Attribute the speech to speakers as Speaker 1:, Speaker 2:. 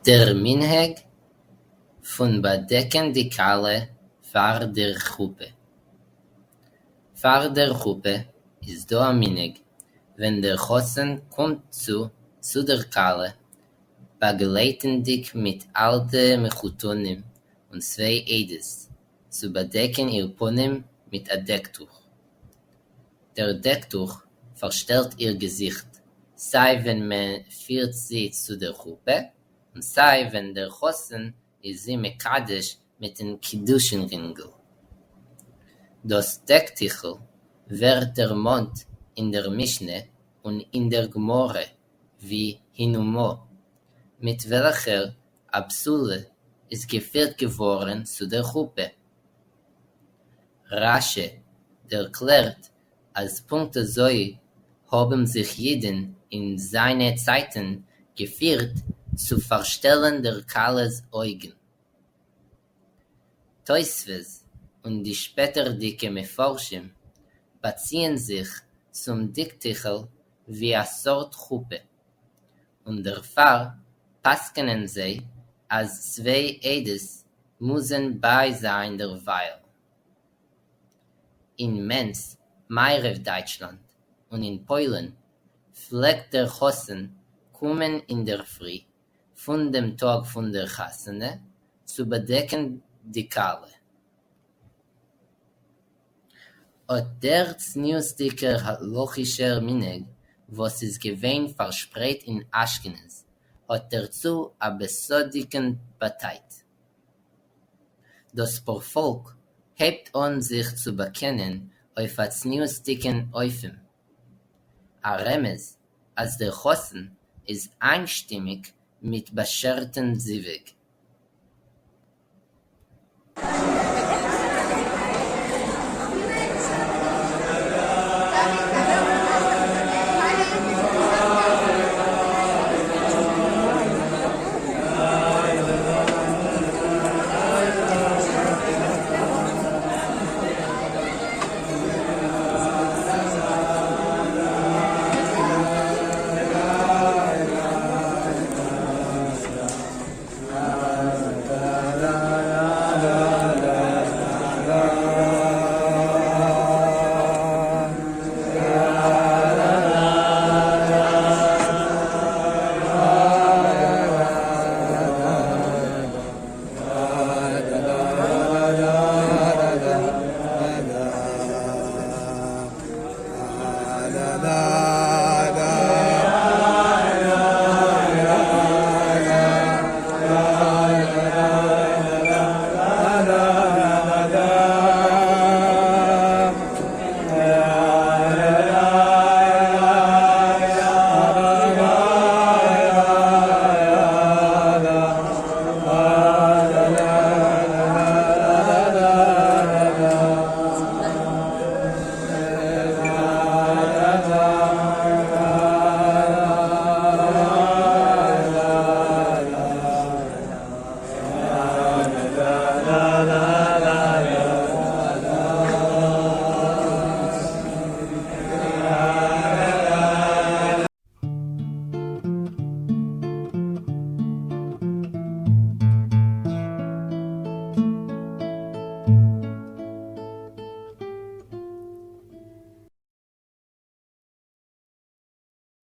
Speaker 1: דער מנהג פון באַדעקן די כלה פאַר דער חופה. פאַר דער חופה איז דאָ אַ מנהג, ווען דער חתן קומט צו צו דער כלה, באַגלייטנדיק מיט אַלע מחותנים און צוויי עדות, צו באַדעקן איר פּנים מיט אַ דעקטוך. דער דעקטוך פאַרשטעלט איר געזיכט סיי ווען מען פירט זי צו דער חופה און סיי ווען דער חתן איז זי מקדש מיטן קידושין-רינגל. דאָס דעקטיכל ווערט דערמאָנט אין דער משנה און אין דער גמרא ווי הינומא, מיט וועלכער אַ בתולה איז געפירט געוואָרן צו דער חופה. רש"י דערקלערט אַז פּונקט אַזוי האָבן זיך אידן אין זיינע צייטן געפירט צו פאַרשטעלן דער כלה'ס אויגן. תוספות און די שפּעטערדיקע מפרשים באַציען זיך צום דעקטיכל ווי אַ סאָרט חופה, און דערפאַר פּסק'ענען זיי אַז צוויי עדות מוזן בייזיין דערביי. אין מענץ, מערב-דייטשלאַנד, און אין פּוילן, פלעגט דער חתן קומען אינדערפרי פון דעם טאָג פון דער חתונה צו באַדעקן די כלה. אָט דער צניעות'דיקער הלכה'ישער מנהג, וואָס איז געווען פאַרשפּרייט אין אשכנז, האָט דערצו אַ בסוד'דיקן באַטייט. דאָס פּאָרפאָלק הייבט אָן זיך צו באַקענען אויף אַ צניעות'דיקן אופן, אַ רמז אַז דער חתן איז איינשטימיק מיטן באַשערטן זיווג.